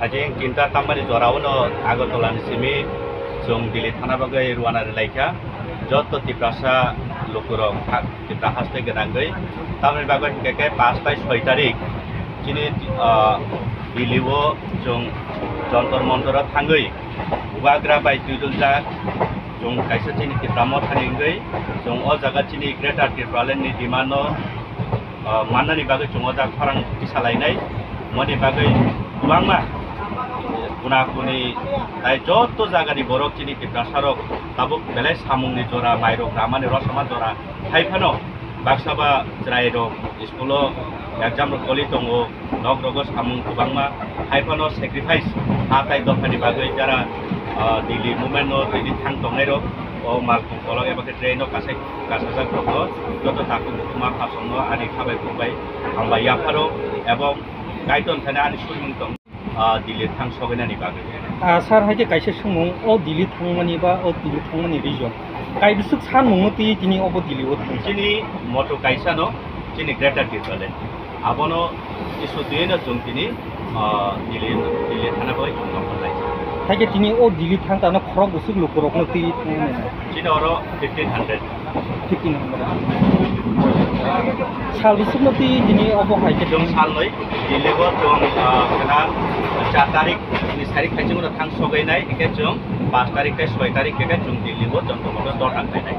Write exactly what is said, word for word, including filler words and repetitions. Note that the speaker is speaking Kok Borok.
Hajing tinta tammani jorao no Agartala ni simi chwng Delhi thana bagwi rwna rwlaikha. Joto Tiprasa lukurok ha-, Tipra haste gwnangwi. Tamni bagwi hinkhe khe paanch tai soi tarik chini, ah, Delhi o chwng Jantar Mantar o thangwi Bubagra bai twiduljak chwng kaisa chini Tipra Motha ni wngwi chwng o jaga chini Greater Tipraland ni demand no ah, mannani bagwi chwng o jak khorang tisalainai, moni bagwi kwbangma kuna kuni tai joto jagani borok chini Tiprasarok tabuk belai samungni jora, mairok ramani rosama jora hai phano baksa ba chwrairok school o exam rok choli tongo, nok rogo samung kwbangma hai phano sacrifice ha tai dophani bagwi jara, ah, Delhi movement no tini thang tongnai rok o malkhung kolok eba khe train no kasai kasajak rokno joto takhuk bukhuma khasongno ani khabai khukbai hambai yapharo ebong Kaitor thani ani suimung tong, ah, Delhi thang sogainani bagwi. Ah, sir, hai khe kaisa swngmung, o Delhi thangmani ba o Delhi thangmani reason kai bwswk sanmungno twi tini obo Delhi o thang? Chini moto kaisa no, chini Greater Tipraland. Abono issue twiwi no chwng tini, ah, Delhi, Delhi thana bai chwng nokol lai. Hai khe tini o Delhi thang tano khorok bwswk lukurokno twi thangmani? Chini oro fifteen hundred. Fifteen hundred. Sal bwswkno twi tini obo hai khe chwng salnwi Delhi o chwng, ah, khena char tarik ni sarik khai chwng thang sogainai, hingkhe chwng paanch tarik tei soi tarik khe chwng Delhi o Jantar Mantar dol thang khainai.